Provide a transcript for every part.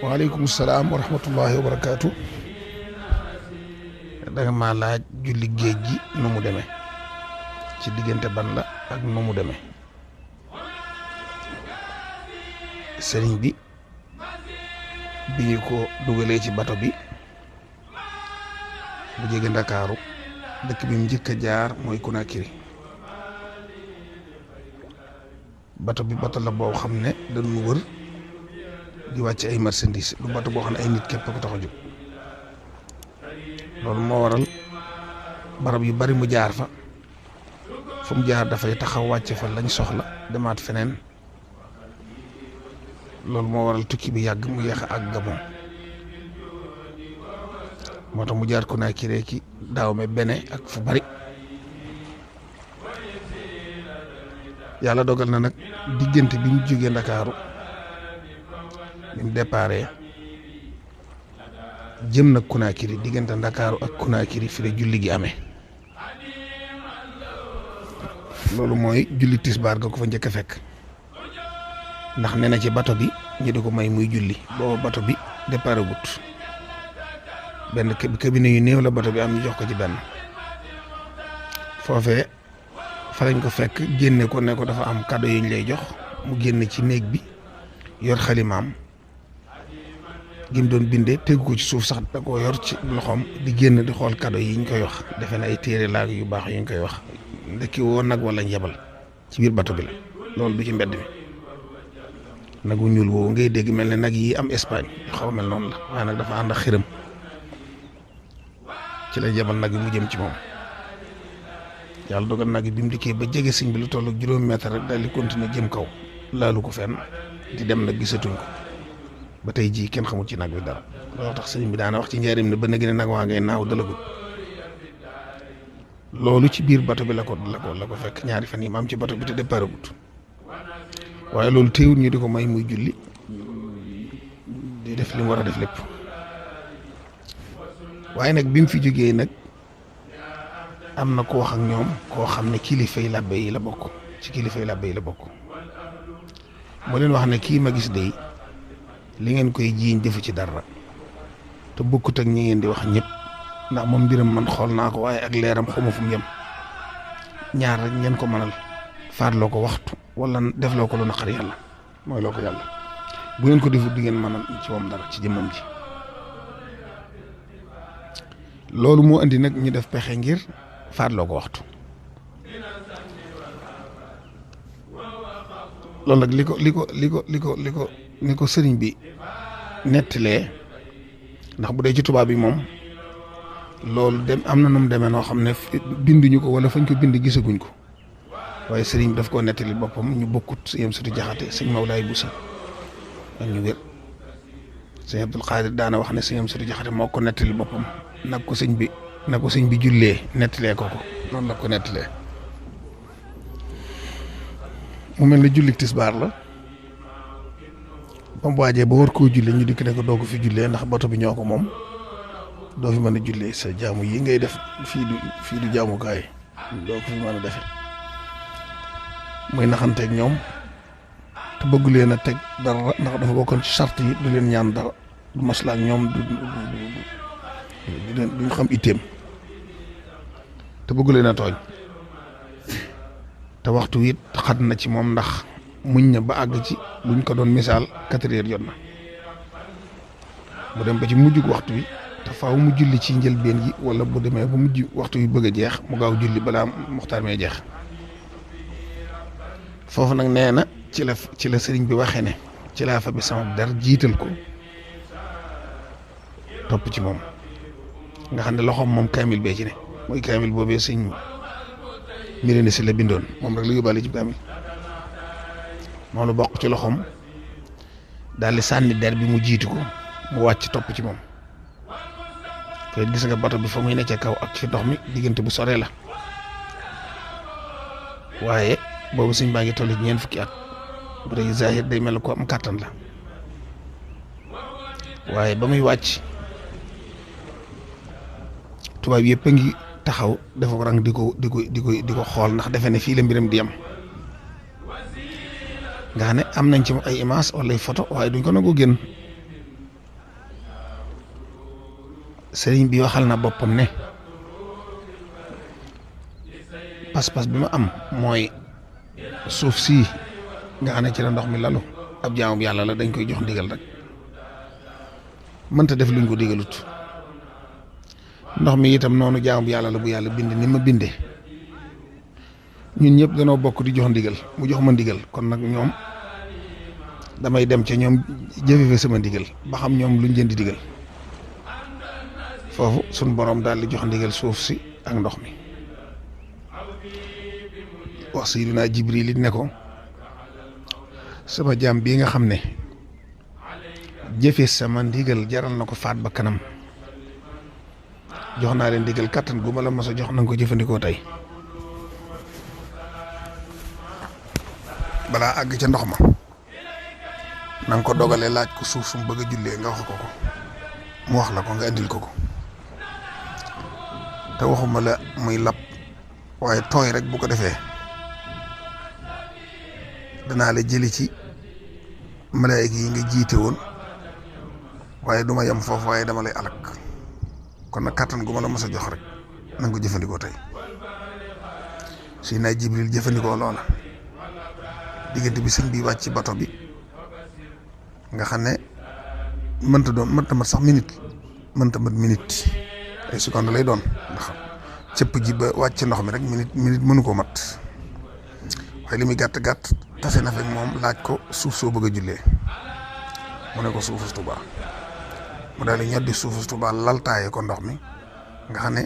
waaleykum salaam wa rahmatullahi wa barakaatu. danga ma laaj julli géej gi nu mu demee ci diggante ban la ak nu mu demee. sëriñ bi bi ñu ko dugalee ci bato bi bu jege Ndakaaru dëkk bi mu njëkk a jaar mooy Conakry. bato bi bato la boo xam ne dañu wër di wàcc ay marchandises du bato boo xam ne ay nit képp ko tax a jóg. loolu moo waral barab yu bari mu jaar fa fu mu jaar dafay taxaw wàcce fa lañ soxla demaat feneen. loolu moo waral tukki bi yàgg mu yéex ak Gabon moo tax mu jaar Conakry ki Dahomey Bénin ak fu bari. yàlla dogal na nag diggante bi ñu jógee Ndakaaru bi mu déparé jëm nag Conakry diggante Ndakaaru ak Conakry fi la julli gi amee. loolu mooy julli tisbaar ga ko fa njëkk a fekk ndax nee na ci bato bi ñu di ko may muy julli booba bato bi déparé gut benn cabinet yu néew la bato bi am ñu jox ko ci benn foofee fa lañ ko fekk génne ko ne ko dafa am cadeau yu ñu lay jox mu génne ci néeg bi yor xalimaam gi mu doon bindee tegu ko ci suuf sax da koo yor ci loxoom di génn di xool cadeau yi ñu koy wax defe na ay téere laag yu baax yu ñu koy wax ndekki woon nag wala njabal ci biir bato bi la loolu du ci mbedd mi. nagu ñuul woowu ngay dégg mel ne nag yi am Espagne yu xaw a mel noonu la waaye nag dafa ànd ak xiram ci la jabal nag yi mu jëm ci moom. yàlla dogal nag bi mu dikkee ba jege sëñ bi lu toll ak juróomi mètre rek daal di continuer jëm kaw laalu ko fenn di dem nag gisatuñ ko ba tey jii kenn xamul ci nag bi dara. loolu tax sëñ bi daana wax ci njaarim ne ba nag ne nag waa ngay naaw dalagut. loolu ci biir bato bi la ko fekk ñaari fan yi ma am ci bato bi te départ gut waaye loolu teewul ñu di ko may muy julli di def li mu war a def lépp. waaye nag bi mu fi jógee nag am na ko wax ak ñoom koo xam ne kilifay labbe yi la bokk ci kilifay labbe yi la bokk moo leen wax ne kii ma gis dey li ngeen koy jiiñ defu ci dara te bokkut ak ñi ngeen di wax ñëpp ndax moom mbiram man xool naa ko waaye ak leeram xamu fu mu yem. ñaar rek ngeen ko mënal faatloo ko waxtu wala defloo ko lu naqar yàlla mooy loo ko yàlla bu ngeen ko defut di ngeen mënal ci moom dara ci jëmmam ji. loolu moo indi nag ñu def pexe ngir faatloo ko waxtu. loolu nag li ko sëriñ bi nettalee ndax bu dee ci tubaab bi moom loolu dem am na nu mu demee noo xam ne binduñu ko wala fañ ko bind gisaguñ ko waaye sëriñ bi daf koo nettali boppam ñu bokkut sëñ Sutu Jaxate sëñ Mawlaay Buso ak ñu wér. sëñ Abdul Xaadir daana wax ne sëñ Sutu Jaxate moo ko nettali boppam nag ko sëñ bi jullee nettalee ko noonu la ko nettalee. mu mel ne julli tisbaar la ba mu waajee ba war koo jullee ñu dikk ne ko doo ko fi jullee ndax bato bi ñoo ko moom doo fi mën a jullee sa jaamu yi ngay def fii du jaamukaay doo ko fi mën a defe muy naxanteeg ñoom te bëggu leen a teg dara ndax dafa bokkoon ci charte yi du leen ñaan dara du maslaa ak ñoom duñ xam itteem te bëggu leen a tooñ te waxtu wi xat na ci moom ndax muñ na ba àgg ci buñ ko doon misaal 4 heures jot na mu dem ba ci mujjug waxtu wi te faaw mu julli ci njëlbeen yi wala bu demee ba mujj waxtu wi bëgg a jeex mu gaaw julli balaa muxtaar mee jeex. foofu nag nee na ci la sëriñ bi waxee ne ci laa fa bi sama der jiital ko topp ci moom nga xam ne loxoom moom kaamil bee ci ne mooy kaamil boobee sëñ Mirina si la bindoon moom rek la yóbbaale ci kaamil moom la bokk ci loxoom daal di sànni der bi mu jiitu ko mu wàcc topp ci moom te gis nga bato bi fa muy nekkee kaw ak ci ndox mi diggante bu sore la waaye boobu sëñ baa ngi toll ci ñeent fukki at bu dee zahir day mel ko am kàttan la waaye ba muy wàcc tubaab yëpp a ngi taxaw dafa ko rang di ko xool ndax defe ne fii la mbiram di yam nga xam ne am nañ ci ay image wala ay photo waaye duñ ko nangoo génn. sëriñ bi waxal na boppam ne pas-pas bi ma am mooy suuf sii nga xam ne ci la ndox mi lalu ab jaamu yàlla la dañ koy jox ndigal rek mënta def luñ ko digalut. ndox mi itam noonu jaamu yàlla la bu yàlla bind ni ma bindee ñun ñëpp danoo bokk di jox ndigal mu jox ma ndigal kon nag ñoom damay dem ca ñoom jëfe sama ndigal ba xam ñoom luñ jënd di digal. foofu suñ borom daal di jox ndigal suuf si ak ndox mi wax Sayyidina Jibril it ne ko sama jaam bii nga xam ne jëfe sama ndigal jaral na ko faat ba kanam jox naa leen ndigal kattan gu ma la mos a jox na nga ko jëfandikoo tey balaa àgg ca ndox ma na nga ko dogalee laaj ko suuf su mu bëgg a jullee nga wax ko ko mu wax la ko nga indil ko ko te waxuma la muy lab waaye tooy rek bu ko defee danaa la jëli ci malaayika yi nga jiite woon waaye duma yem foofu waaye dama lay alak kon nag kàttan gu ma la mos a jox rek na nga ko jëfandikoo tey Sayyidina Jibril jëfandikoo loola diggante bi sëñ bi wàcc ci bato bi nga xam ne mënta mat sax minute ay seconde lay doon ndax cëpp ji ba wàcc ndox mi rek minute mënu koo mat waaye li muy gàtt tase na fekk moom laaj ko suuf soo bëgg a jullee mu ne ko suufu Tuubaa mu daal di ñoddi suufu Tuubaa laltaaye ko ndox mi nga xam ne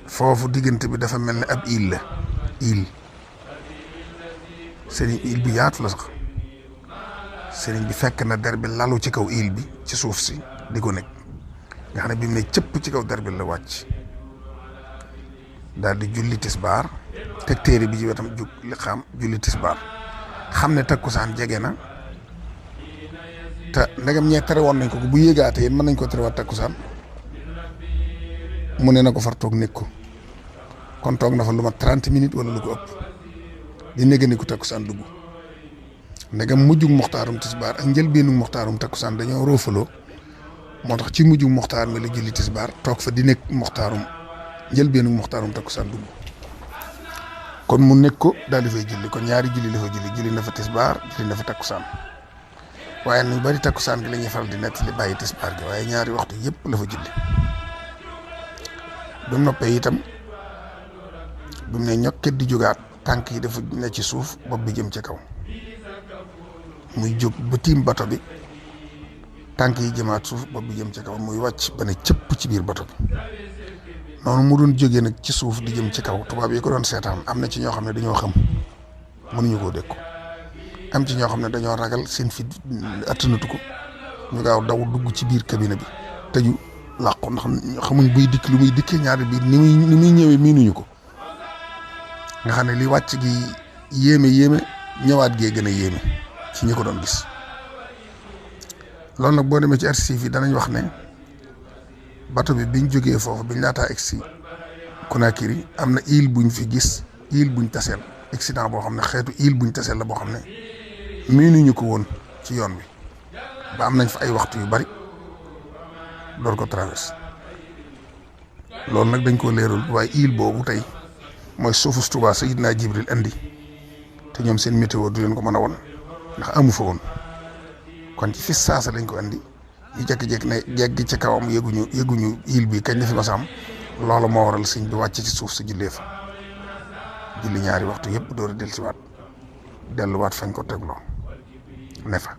foofu diggante bi dafa mel ne ab île la sëriñ île bi yaatu la sax sëriñ bi fekk na der bi lalu ci kaw île bi ci suuf si di ko nekk nga xam ne bi mu ne cëpp ci kaw der bi la wàcc daal di julli tisbaar teg téere bi ci wetam jug li xam julli tisbaar xam ne takkusaan jege na te ndegam ñee tere woon nañ ko bu yéegaatee mën nañ ko terewaat takkusaan mu ne na ko far toog nekk ko kon toog na fa lu ma 30 minutes wala lu ko ëpp di négé ni ko takkusaan dugg ndegam mujjug moxtaarum tisbaar ak njëlbéenug moxtaarum takkusaan dañoo roofaloo moo tax ci mujjug moxtaar mi la julli tisbaar toog fa di nekk moxtaarum njëlbéenug moxtaarum takkusaan dugg kon mu nekk ko daal di fay julli kon ñaari julli la fa julli na fa tisbaar julli na fa takkusaan waaye ñu bari takkusaan gi la ñuy faral di nettali bàyyi tisbaar gi waaye ñaari waxtu yëpp la fa julli ba mu noppee itam bi mu ne ñokket di jógaat tànk yi dafa ne ci suuf bopp bi jëm ci kaw muy jóg ba tiim bato bi tànk yi jëmaat suuf bopp bi jëm ci kaw muy wàcc ba ne cëpp ci biir bato bi noonu mu doon jógee nag ci suuf di jëm ci kaw tubaab yi ko doon seetaan am na ci ñoo xam ne dañoo xam mënuñu koo dékku am ci ñoo xam ne dañoo ragal seen fit attanatu ko ñu gaaw daw dugg ci biir cabine bi tëju làqu ndax xamuñ buy dikk lu muy dikkee ñaari biir ni muy ñëwee miinuñu ko nga xam ne li wàcc gi yéeme ñëwaat gee gën a yéeme ci ñi ko doon gis loolu nag boo demee ci archives yi danañ wax ne bato bi biñ jógee foofu biñ laataa egsi Conakry am na île buñ fi gis île buñ taseel accident boo xam ne xeetu île buñ taseel la boo xam ne miinuñu ko woon ci yoon bi ba am nañ fa ay waxtu yu bari door ko traversé loolu nag dañ ko leerul waaye île boobu tey mooy suufu Tuubaa Sayyidina Jibril andi te ñoom seen météo du leen ko mën a won ndax amu fa woon kon ci fi saasa lañ ko andi ñu jékki-jékki ne jéggi ci kawam yëguñu île bi kañ la fi masam loolu moo waral sëñ bi wàcc ci suuf si jullee fa julli ñaari waxtu yëpp door a delluwaat fañ ko tegloo ne fa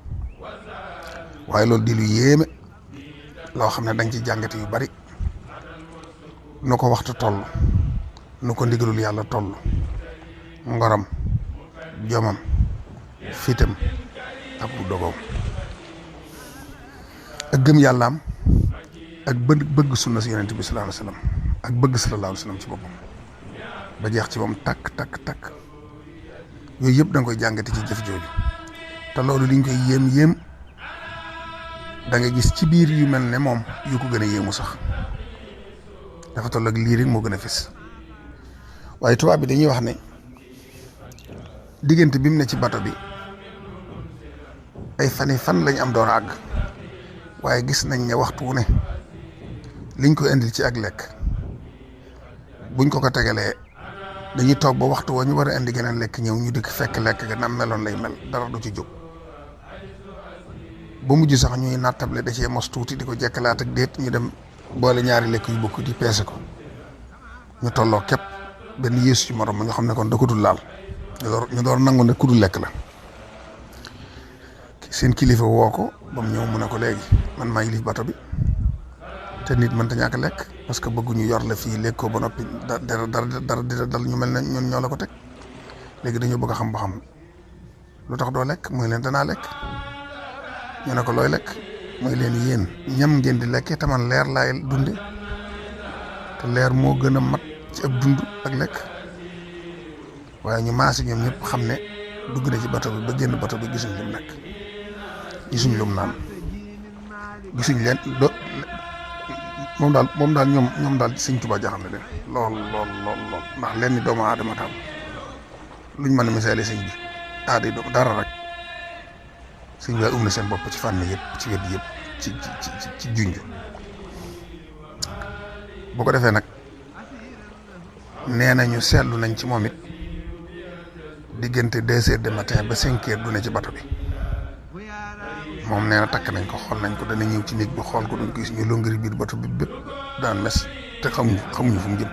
waaye loolu di lu yéeme loo xam ne dañ ci jàngate yu bari nu ko waxtu toll nu ko ndigalul yàlla toll ngoram jomam fitam ak bu dogoom ak gëm yàllaam ak bëgg sunna si yonent bi sallallahu alayhi wasallam ak bëgg sallallahu alayhi wasallam ci boppam ba jeex ci moom takk yooyu yëpp da nga koy jàngate ci jëf jooju te loolu liñ koy yéem da nga gis ci biir yu mel ne moom yu ko gën a yéemu sax dafa toll ak lii rek moo gën a fës waaye tubaab bi dañuy wax ne diggante bi mu ne ci bato bi ay fan lañ am door a àgg waaye gis nañ ne waxtu wu ne liñ ko indil ci ak lekk buñ ko tegalee dañuy toog ba waxtu woo ñu war a indi geneen lekk ñëw ñu dikk fekk lekk ga nam meloon lay mel dara du ci jóg ba mujj sax ñuy nattable da cee mos tuuti di ko jekkalaat ak déet ñu dem boole ñaari lekk yu bokk di peese ko ñu tolloo képp benn yéesu ci morom ma ñu xam ne kon da ko dul laal ñu door nangu ne ku dul lekk la seen kilifa woo ko ba mu ñëw mu ne ko léegi man maa yilif bato bi te nit mënta ñàkk lekk parce que bëgguñu yor la fii lekk ko ba noppi dara dal ñu mel ne ñun ñoo la ko teg léegi dañoo bëgg a xam ba xam lu tax doo lekk mooy leen danaa lekk ñu ne ko looy lekk mooy leen yéen ñam ngeen di lekkee te man leer laay dunde te leer moo gën a mat ci ab dund ak lekk waaye ñu maasi ñoom ñëpp xam ne dugg na ci bato bi ba génn bato bi gisuñ lim nekk gisuñ lum naan gisuñ leen moom daal ñoom daal Sëñ Tuubaa jaxam ne leen lool ndax leen ni doomu aadama tam luñ mën a misaale sëñ bi aada yi doomu dara rek sëñ bi na seen bopp ci fànn yëpp ci wet yëpp ci junj bu ko defee nag nee nañu seetlu nañ ci moom it diggante 2 heures de matin ba 5 heures du ne ci bato bi moom nee na takk nañ ko xool nañ ko dana ñëw ci néeg bi xool ko duñ ko gis ñu longari biir bato bi bépp daan mes te xamuñu fu mu jëm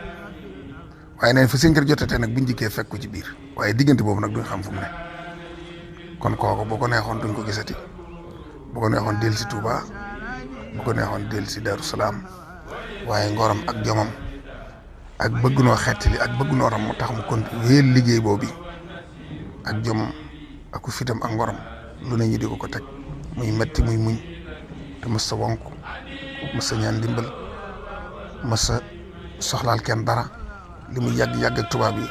waaye neen fa 5 heures jotatee nag buñ jikkee fekk ko ci biir waaye diggante boobu nag duñ xam fu mu ne kon kooku boo ko neexoon duñ ko gisati bu ko neexoon dellu si Touba bu ko neexoon dellu si Darou Salaam waaye ngoram ak jomam ak bëgg noo xettali ak bëgg noo ram mu tax mu kon wéel liggéey boobu ak jomam ak fitam ak ngoram lu ne ñu di ko teg muy metti muy muñ te mës sa wonk mës sa ñaan dimbal mës sa soxlaal kenn dara li muy yàgg ak tubaab yi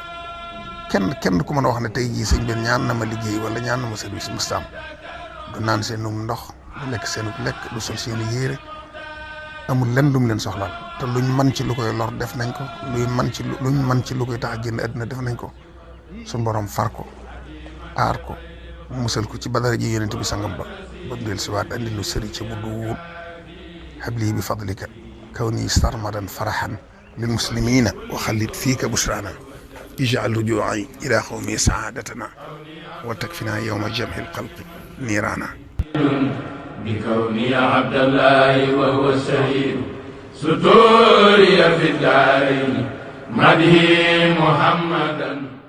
kenn ku mën a wax ne tey jii sëñ bi ñaan na ma liggéey wala ñaan na ma service mustaam du naan seen ndox du lekk seen lekk du sol seen yére amul lenn lum leen soxlaal te luñ mën ci lu koy lor def nañ ko luñ mën ci lu koy tax a génn àddina def nañ ko suñ borom far ko aar ko musal ko ci badara ji yonent bi sangam ba del si waat andi lu sëri ci bu duwut habli bi fadlika kawni sarmadan farahan lil muslimina wa xalit fiika busrana ij'al ruju'i ila qawmi saadatana wa takfina yawma jam'il xalqi niirana بكوني عبد الله وهو الشهيد ستوري في الدارين مدهي محمدا